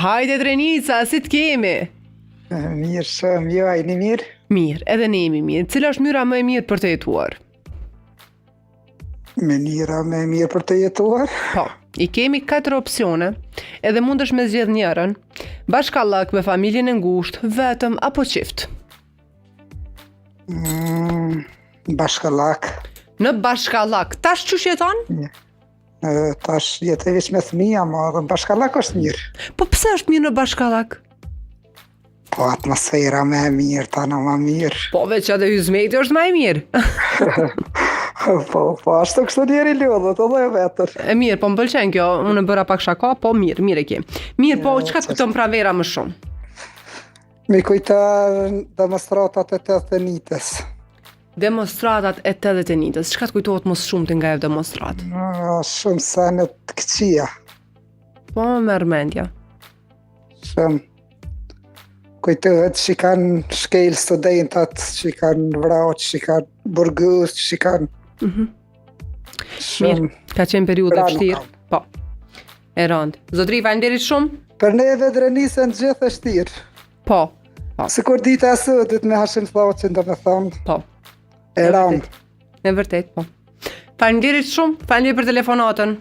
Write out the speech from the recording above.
Hajde Drenica, si të kemi? Mirë shumë, ju a jeni mirë? Mirë, edhe ne jemi mirë. Cila është mënyra më e mirë për të jetuar? Mënyra më e mirë për të jetuar? Po, i kemi katër opsione, edhe mundesh me zgjedh njërën. Bashkallëk me familjen e ngushtë, vetëm apo çift. Mm, bashkallak. Në bashkallëk. Tash qysh jeton? E, tash jetoj veç me fëmijë, ama edhe në bashkallak është mirë. Po pse është mirë në bashkallëk? Po atmosfera më e mirë, tana më mirë. Po veç edhe hyzmeti është më e mirë. po, po, ashtu kështu njeri lodhet, edhe e vetër. E mirë, po më pëlqen kjo, unë e bëra pak shaka, po mirë, mirë e ke. Mirë, po çka të kujton pranvera më shumë? Mi kujton demonstratat e 89-ës. Demonstratat e 89-ës, çka të kujtohet më së shumti nga ajo demonstratë? Shumë sene të këqija. Po më merr mendja. Shumë. Kujtohet që kanë shkel studentat, që kanë vra, që kanë burgos, që kanë... Mm -hmm. Shumë. Mirë, ka qenë periudhë e vështirë. Po. E rëndë. Zotri, faleminderit shumë. Për neve Drenicën gjithë e vështirë. Po. Po. Sikur dita e sotit me Hashim Thaçin, domethonë. Po. E rëndë. E vërtet, po. Faleminderit shumë, faleminderit për telefonatën.